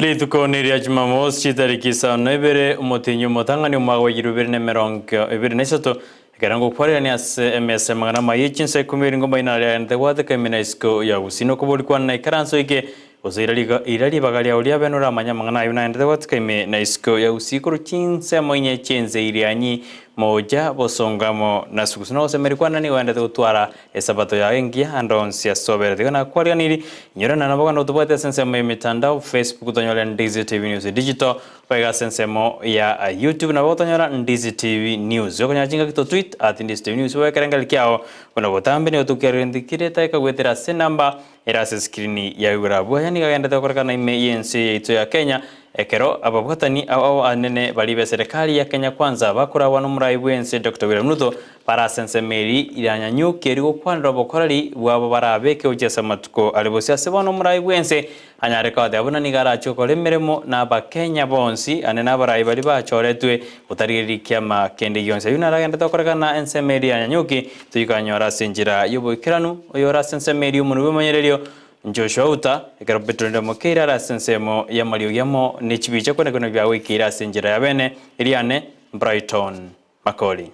Rituko neria Jumamosi, chitariki isano na ibere, omotienyi omotang'ani omwaka bwa 2023, ekero ngokwarerania ase emesa y'amang'ana amaya ye chinsa ikomi eringo maina aria agenderete goateka ime na isiko ya gusii nokobori kwane naikaranse oike gose ira riga ira ribaga riao riabe noramanye amang'ana ayio nagenderete goateka ime na isiko ya gusii korwa chinsemo inye chi'ense Irianyi, Moja, Bosongo amo na Sugusu. Nogosemeria kwane nigo agenderete gotwara Esabato yaye engiya ande onsi ase obere. Tiga nakwariganirie, inyore na nabo ganda otobwate ase ensemo y'emetandao, Facebook tonyore Ndizi TV News Digital, boigo ase ensemo ya YouTube nabo otonyora Ndizi TV News. Okonyora chingaki to tweet at Ndizi TV News bobe ekerengererio kiao buna botambe nigo tokiarerenti kera etageka goetera ase enamba ere ase escreen ya igoro abwo. Aya nigo agenderete gokorekana ime y'ense yaito ya Kenya Ekero ababwatani ao anene baria b'eserekari ya Kenya Kwanza bakoragwa n'omorai bw'ense Doctor William Ruto bare ase ensemo eri iranyanyuke rigokwanera obokoreri bwabo barabeke gochia ase amatuko are bosio ase bono omorai bw'ense anyare kogoteba buna nigo arache gokora emeremo n'abakenya bonsi ande n'abarai baria bachoretwe gotarigereria kiama kende gionsi. Ayio naro agenderete gokorekana ensemo eri yanyanyuki toikanyora ase enchera y'oboikeranu oyore ase ensemo eri omonwe bw'emanyererio Joshua Uta, ekero Petero nde omokeire are ase ensemo y'amariogi amo ne chibicha kwane kwane biagoikeire ase enchera ya bene, eriane Brighton Makori.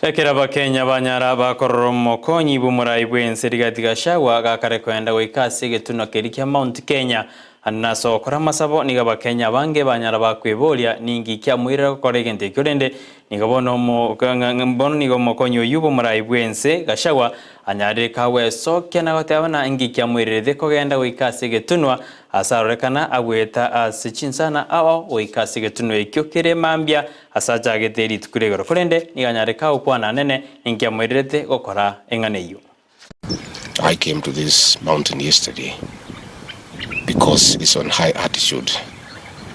Ekero Abakenya banyara bakorora omokonyi bw'omorai bw'ense Rigathi Gachagua gakare koenda goika ase egetunwa keria kia Mount Kenya ande nase ogokora amasabo, nigo Abakenya abange banyara bakweboria ninki kiamoirera gokora egento ekio rende nigo bono bono nigo omokonyi oyio bw'omorai bw'ense Gachagua anyarire kagwesokia na goteba buna inki kiamoirerete kogenda goika ase egetunwa ase arorekana agweta ase chinsana ao goika ase egetunwa ekio kere mambia Ase achagete rituko ria igoro, korende nigo anyare kagokwana anene, ninki amoirerete gokora eng'ana eyio. I came to this mountain yesterday because it's on high altitude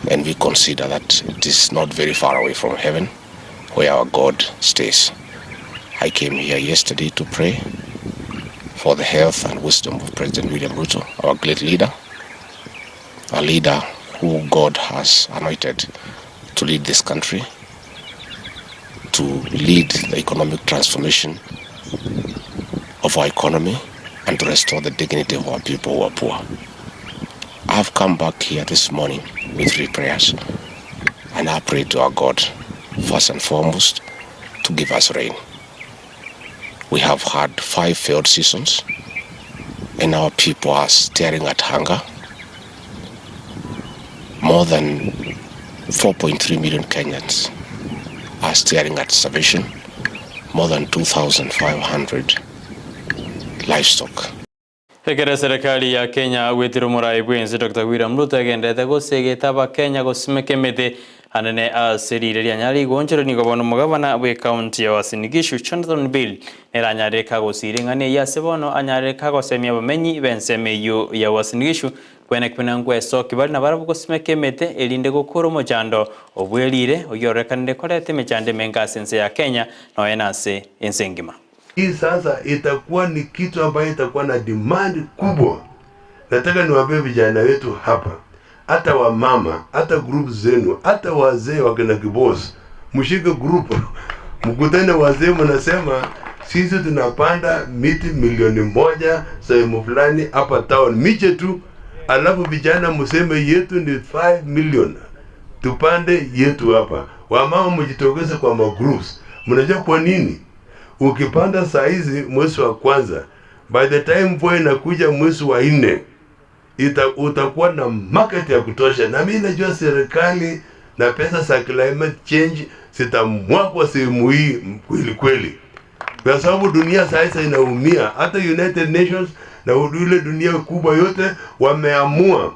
and we consider that it is not very far away from heaven where our God stays. I came here yesterday to pray for the health and wisdom of President William Ruto, our great leader, a leader who God has anointed to lead this country, to lead the economic transformation of our economy and to restore the dignity of our people who are poor. I've come back here this morning with three prayers, and I pray to our God, first and foremost, to give us rain. We have had 5 failed seasons, and our people are staring at hunger. More than 4.3 million Kenyans are staring at starvation. More than 2,500 livestock. Ekero eserekari ya Kenya gwetire omorai bw'ense Doctor William Ruto egenderete gosegeta abakenya gosimeka emete anene ase riire ria Nyarigwonchore nigo bono omogabana bw'ecounty ya Uasin Gishu Jonathan Bill nere anyarire kagosiira eng'ana eyio ase bono anyarire kagosemia abamenyi b'ensemo eyio ya Uasin Gishu kwene buna ngwesoki bare nabarabwo gosimeka emete erinde gokora omochando obwerire oyio ororekanire koreta emechando emenge ase ense ya Kenya nonya nase ense engima. Hii sasa itakuwa ni kitu ambayo itakuwa na demand kubwa. Nataka niwaambie vijana wetu hapa, hata wamama, hata group zenu, hata wazee wakina Kibos, mshike group mkutane wazee, mnasema sisi tunapanda miti milioni moja sehemu fulani hapa town, miche tu, alafu vijana mseme yetu ni 5 million tupande yetu hapa. Wamama mjitokeze kwa magroups. Mnajua kwa nini? Ukipanda saa hizi mwezi wa kwanza, by the time mvua inakuja mwezi wa nne ita, utakuwa na market ya kutosha. Na mimi najua serikali na pesa za climate change zitamwagwa sehemu hii kweli kweli, kwa sababu dunia sasa inaumia. Hata United Nations na ile dunia kubwa yote wameamua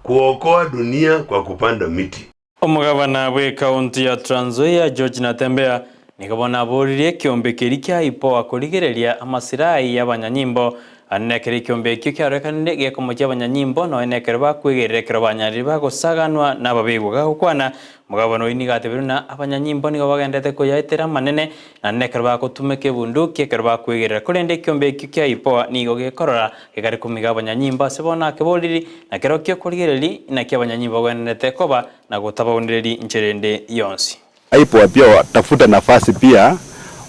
kuokoa dunia kwa kupanda miti. Omogabana bw'ekaunti ya Trans Nzoia George Natembeya nigo bono aboririe ekeombe keria kia IPOA korigereria amasirai y'abanyanyimbo Aye nekero ekeombe ekio kiarorekanire gekomochia abanyanyimbo, nonya nekero bakwegerera ekero banyarire bagosaganwa nababegwa. Gagokwana, omogabana oyio nigo atebirie buna abanyanyimbo nigo bagenderete koyaetera amanene, naende nekero bagotumeka ebunduki ekero bakwegerera. Korende ekeombe ekio kia IPOA nigo gekorora gekare komiga abanyanyimbo ase bono ake boriri, na kerokio korigereria inaki abanyanyimbo bagwenerete koba na gotabaonereria inchera ende yonsi. IPOA pia watafute nafasi pia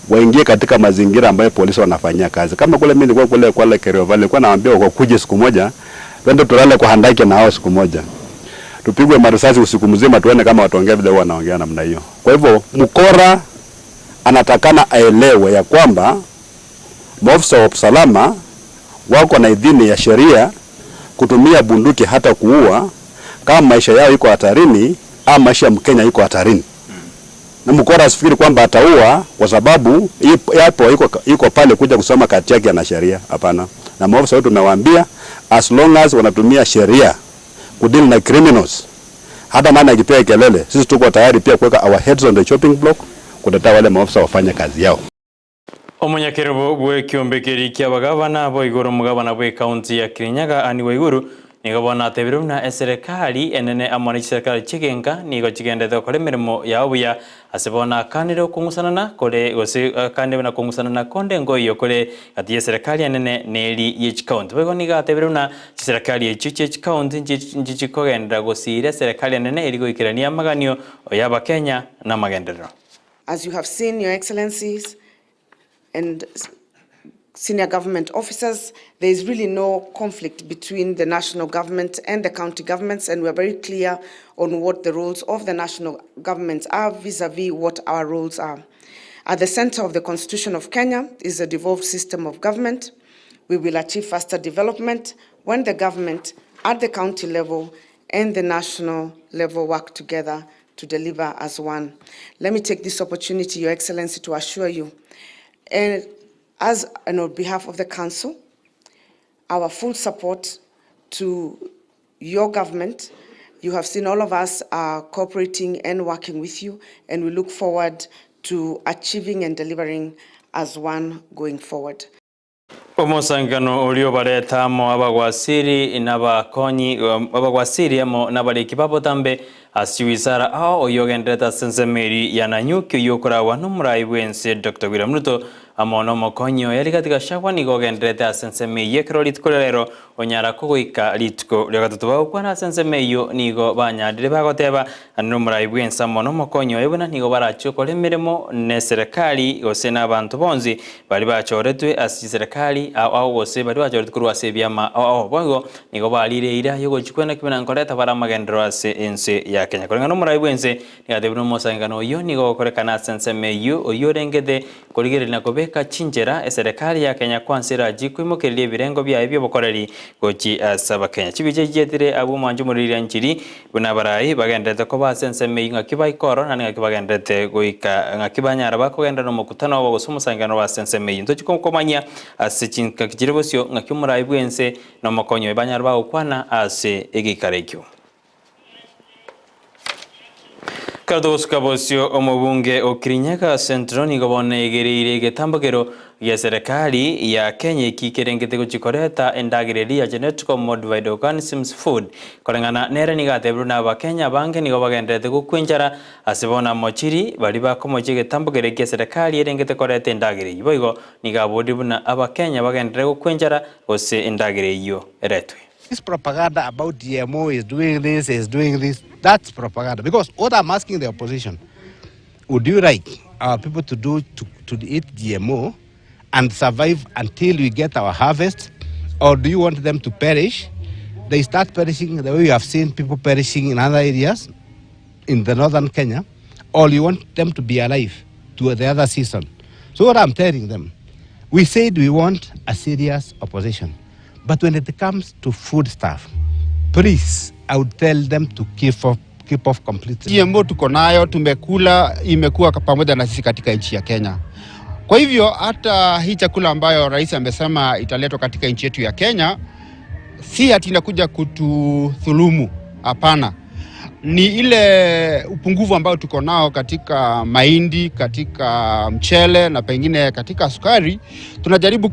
waingie katika mazingira ambayo polisi wanafanyia kazi. Kama kule mimi nilikuwa kule Kwale Kerio Valley, nilikuwa nawaambia wakuje siku moja, twende tulale kwa handaki na hao siku moja. Tupigwe marisasi usiku mzima tuone kama wataongea vile wanaongea namna hiyo. Kwa hivyo mkora anatakana aelewe ya kwamba maofisa wa usalama wako na idhini ya sheria kutumia bunduki hata kuua kama maisha yao iko hatarini ama maisha ya Mkenya iko hatarini. Na mkora asifikiri kwamba ataua kwa sababu yapo iko pale kuja kusoma kati yake na sheria. Hapana. Na maofisa wetu tumewaambia as long as wanatumia sheria kudeal na criminals, hata maana ikipiga kelele, sisi tuko tayari pia kuweka our heads on the chopping block kutetea wale maofisa wafanye kazi yao. Omonyakerobo bw'ekiombekeri ki'abagavana boigoro omogabana bw'ekaunti ya Kirinyaga Anne Waiguru nigo bono atebire buna eserekari enene amo ne chiserekari chigenka nigo chigendete gokora emeremo yao buya ase bono akanire okong'usanana kore gose akanire buna kong'usanana konde nkoiyo kore gati y'eserekari enene na eri ye chikaunti. Boigo nigo atebire buna chiserekari echio chie chikaunti nchichikogenderera gosiira eserekari enene eri goikerania amaganio y'Abakenya na amagenderero. As you have seen, Your Excellencies and senior government officers, there is really no conflict between the national government and the county governments, and we are very clear on what the roles of the national governments are vis-a-vis what our roles are. At the center of the Constitution of Kenya is a devolved system of government. We will achieve faster development when the government at the county level and the national level work together to deliver as one. Let me take this opportunity, Your Excellency, to assure you, and as and on behalf of the Council, our full support to your government. You have seen all of us are cooperating and working with you, and we look forward to achieving and delivering as one going forward. Omosangano oria obareta amo abagwasiri n'abakonyi abagwasiri amo n'abariki ba botambe ase wizara ao oyio ogenderete ase ensemo eri ya Nanyuki oyio okoragwa n'omorai bw'ense Dr. William Ruto amo n'omokonyi oye Rigathi Gachagua nigo ogenderete ase ensemo eyio ekero rituko ria rero onyara kogoika rituko ria gatato bagokwana ase ensemo eyio nigo banyarire bagoteba naende omorai bw'ense amo n'omokonyi oye buna nigo barachie gokora emeremo n'eserekari gose n'abanto bonsi baria bachoretwe ase chiserekari ao ao gose baria bachoretwe korwa ase ebiama ao ao. Boigo nigo barire eira y'ogochia kwena buna nkoreta bare amagenderero ase ense ya Kenya. Koreng'ana n'omorai bw'ense nigo atebire buna omosangano oyio nigo ogokorekana ase ensemo eyio oyio orengete korigereria na kobeka chinchera eserekari ya Kenya Kwanza erachie koimokereria ebirengo biaye bi'obokoreri gochia ase Abakenya. Chibicha echi chietire abwo omwancho omoriri nchiri buna abarai bagendererete koba ase ensemo eyio ng'aki baika ororo naende ng'aki bagendererete goika ng'aki banyara bakogenderera nomokutano obo gose omosangererekano obo ase ensemo eyio. Ntochie komanyia ase chingaki chire bosio ng'aki omorai bw'ense na omokonyi oye banyare bagokwana ase egeikaro ekio. Ekero togosuka bosio omobunge o Kirinyaga Central nigo bono egereire egetambokero gia serekari ya Kenya eki kerengete gochia koreta endagera eria ya Genetical Modified Organisms Food. Koreng'ana nere nigo atebirwe na abakenya abange nigo bagendererete gokwa enchara ase bono amochiri baria bakomochia egetambokero eki eserekari erengete koreta endagera eyio. Boigo nigo aborire buna abakenya bagenderere gokwa enchara gose endagera eyio eretwe. This propaganda about GMO is doing this, is doing this, that's propaganda. Because what I'm asking the opposition, would you like our people to do to, to eat GMO and survive until we get our harvest? Or do you want them to perish? They start perishing the way we have seen people perishing in other areas in the northern Kenya, or you want them to be alive to the other season. So what I'm telling them, we said we want a serious opposition. But when it comes to food stuff, please, I would tell them to keep off, keep off completely. GMO tuko nayo, tumekula, imekuwa pamoja na sisi katika nchi ya Kenya. Kwa hivyo hata hii chakula ambayo rais amesema italetwa katika nchi yetu ya Kenya, si ati inakuja kutudhulumu, hapana. Ni ile upungufu ambao tuko nao katika mahindi, katika mchele na pengine katika sukari. Tunajaribu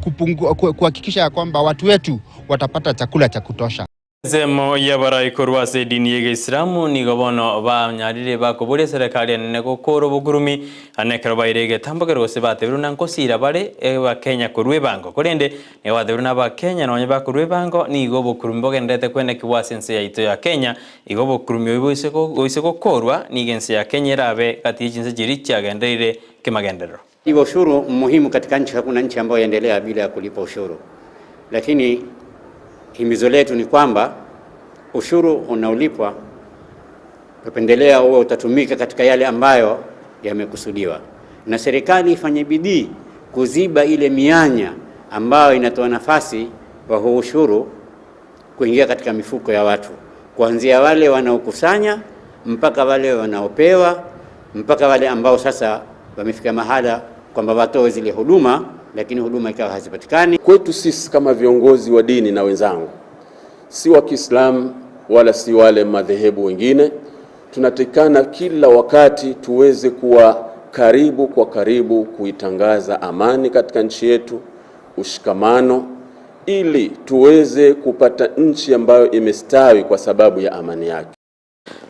kuhakikisha ya kwamba watu wetu watapata chakula cha kutosha. Ensemo y'abarai korwa ase edini y'Egeisilamu nigo bono banyarire bakoboria eserekari enene gokoora obokurumi, na ekero baire egetambokero gose batebirwe na nkosiira bare Abakenya korwa ebango. Korende nigo batebirwe na Abakenya nonye bakorwa ebango nigo obokurumi bogendererete kwenekigwa ase ense yaito ya Kenya. Igo obokurumi obo boise gokoorwa nigo ense ya Kenya erabe gati ye chinse chiria chiagendereire kemagenderero. Igo ushuru muhimu katika nchi, hakuna nchi ambayo yaendelea bila ya kulipa ushuru, lakini himizo letu ni kwamba ushuru unaolipwa tupendelea uwe utatumika katika yale ambayo yamekusudiwa, na serikali ifanye bidii kuziba ile mianya ambayo inatoa nafasi kwa huu ushuru kuingia katika mifuko ya watu, kuanzia wale wanaokusanya mpaka wale wanaopewa mpaka wale ambao sasa wamefika mahala kwamba watoe zile huduma, lakini huduma ikawa hazipatikani. Kwetu sisi kama viongozi wa dini na wenzangu, si wa Kiislamu wala si wale madhehebu wengine, tunatakikana kila wakati tuweze kuwa karibu kwa karibu kuitangaza amani katika nchi yetu, ushikamano, ili tuweze kupata nchi ambayo imestawi kwa sababu ya amani yake.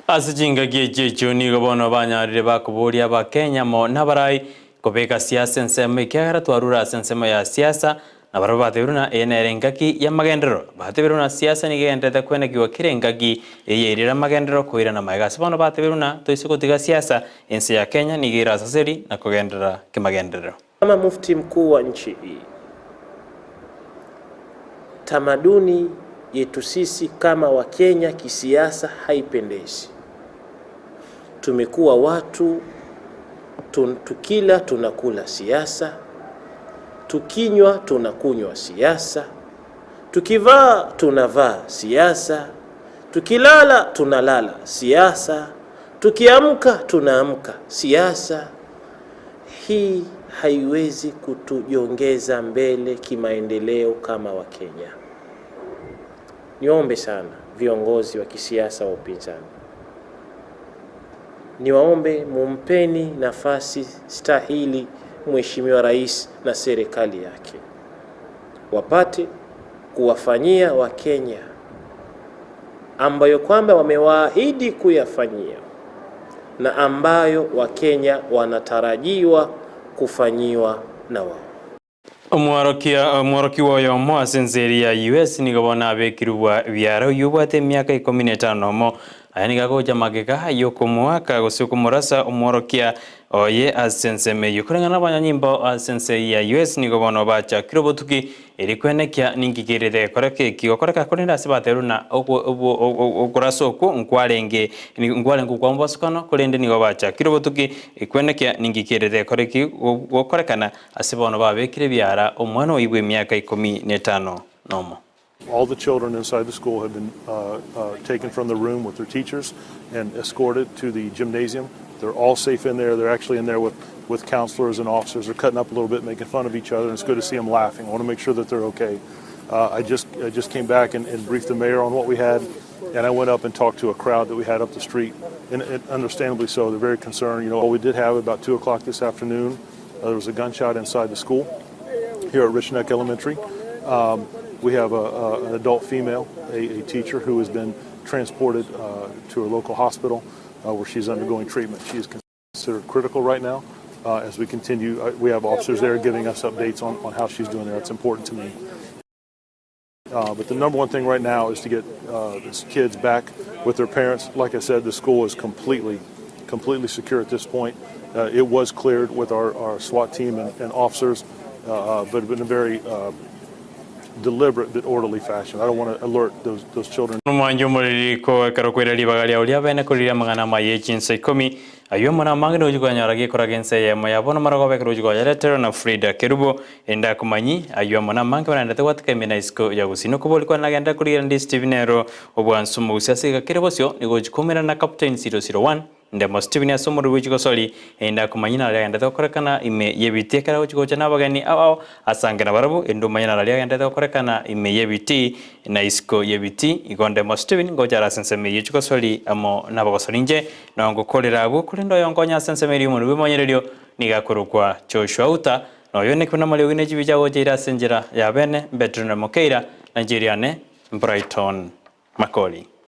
Ase chingaki echi echio nigo bono banyarire bakoboria Abakenya amo nabarai kobeka siasa ensemo ekiagera twarure ase ensemo ya siasa na barabwo batebirwe ng'a eye nere engaki y'amagenderero. Batebirwe ng'a siasa nigo egendererete kwenekigwa kera engaki eye erire amagenderero koirana magega. Ase bono batebirwe ng'a toise gotiga siasa ense ya Kenya nigo erasaseri na kogenderera kemagenderero. Kama mufti mkuu wa nchi hii, tamaduni yetu sisi kama Wakenya kisiasa haipendezi. Tumekuwa watu tukila tunakula siasa, tukinywa tunakunywa siasa, tukivaa tunavaa siasa, tukilala tunalala siasa, tukiamka tunaamka siasa. Hii haiwezi kutujongeza mbele kimaendeleo kama Wakenya. Niombe sana viongozi wa kisiasa wa upinzani, niwaombe mumpeni nafasi stahili Mheshimiwa Rais na serikali yake, wapate kuwafanyia Wakenya ambayo kwamba wamewaahidi kuyafanyia na ambayo Wakenya wanatarajiwa kufanyiwa na wao. Omworokia omworokigwa oyomo ase ense eria ya US nigo bono abekirwe biara oyio obwate emiaka ikomi na etano nomo. Aya nigo agocha magega y'okomoaka gose okomorasa omworokia oye ase ensemo eyio. Koreng'ana n'abanyanyimbo ase ense eyio ya US nigo bono bachakire obotuki erio kwenekia ninki kerete gekoreka eki gokoreka korende ase baterwe na okorasa okwo nkwarenge nkwarenge okwa mobosokano korende nigo bachakire obotuki kwenekia ninki kerete gekore eki gokorekana ase bono babekire ebiara omwana oyio bw'emiaka ikomi na etano nomo. All the children inside the school have been taken from the room with their teachers and escorted to the gymnasium. They're all safe in there. They're actually in there with, with counselors and officers. They're cutting up a little bit, making fun of each other, and it's good to see them laughing. I want to make sure that they're okay. I just I just came back and, and briefed the mayor on what we had, and I went up and talked to a crowd that we had up the street, and, and understandably so. They're very concerned. You know, what we did have about 2 o'clock this afternoon, there was a gunshot inside the school here at Richneck Elementary. We have an adult female, a teacher who has been transported to a local hospital where she's undergoing treatment. She is considered critical right now. As we continue, we have officers there giving us updates on how she's doing there. It's important to me. But the number one thing right now is to get these kids back with their parents. Like I said, the school is completely, completely secure at this point. It was cleared with our SWAT team and officers, but in a very deliberate but orderly fashion. I don't want to alert those children. Omwancho omoriri ko ekero kwaira ribaga riao ria bene koriria amang'ana amaya e chinsa ikomi, ayio amo namange nogochia kwanyora gekoraga ense eyemo ya bono marogoba ekero ogochia koyareterwa na Frida Kerubo erinde akomanyi ayio amo namange banaendete gwatika ime na isiko ya gusii. Nokobori kwane nagenderere korigereria Stephen ero obwansu omogusi ase egeka kere bosio nigo ogochia koumerana na Captain 001 Ndemo Stephen ase omorwoti bwe chigosori, erinde akomanyie naria agenderete gokorekana ime y'ebitii ekero agochia gocha nabageni ao ao asange nabarabwo, erinde omanye naria agenderete gokorekana ime y'ebitii na isiko y'ebitii. Igo Ndemo Stephen ngocha are ase ensemo eyio chigosori amo nabagosori inche nongokorera abwo, korende oyonkonya ase ensemo eria y'omonwe bw'emonyererio nigo akorokwa Joshua Uta, na oyo nekio namariogi ne chibicha agocha ire ase enchera ya bene, Mbetero na Mokeira, na inche eriane Brighton. Makori.